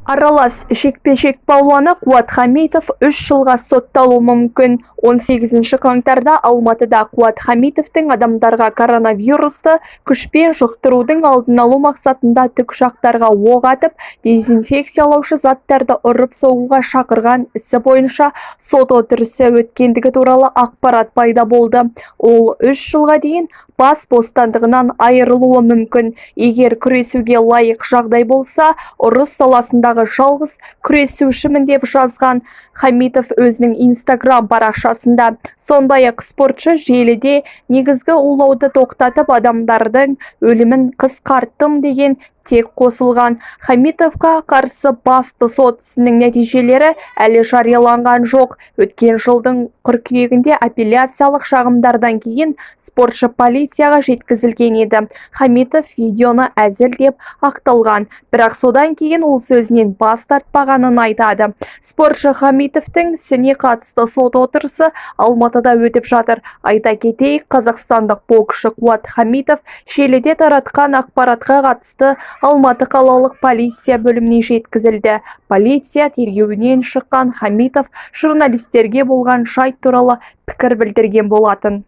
Аралас жекпе-жек палуаны Қуат Хамитов 3 жылға сотталуы мүмкін. 18 қаңтарда Алматыда Қуат Хамитовтың адамдарға коронавирусты күшпен жұқтырудың алдын алу мақсатында тікұшақтарға оқ атып, дезинфекциялаушы заттарды ұрып-соғуға шақырған ісі бойынша сот отырысы өткендігі туралы ақпарат пайда болды. Ол 3 жылға дейін бас бостандығынан айырылуы мүмкін. Егер күресуге лайық жағдай болса, ұрыс даласындағы жалғыз күресушімін, деп жазған Хамитов өзінің Инстаграм парақшасында. Сондай-ақ спортшы желіде негізгі улауды тоқтатып, адамдардың өлімін қысқарттым деген тек қосылған. Хамитовқа қарсы басты сот ісінің нәтижелері әлі жарияланған жоқ. Өткен жылдың қыркүйегінде апелляциялық шағымдардан кейін спортшы полицияға жеткізілген еді. Хамитов видеоны әзіл деп ақталған, бірақ содан кейін ол сөзінен бас тартпағанын айтады. Спортшы Хамитовтың ісіне қатысты сот отырысы Алматыда өтіп жатыр. Айта кетейік, қазақстандық боксшы Қуат Хамитов желіде таратқан ақпаратқа қатысты Алматы қалалық полиция бөліміне жеткізілді. Полиция тергеуінен шыққан Хамитов журналистерге болған жайт туралы пікір білдірген болатын.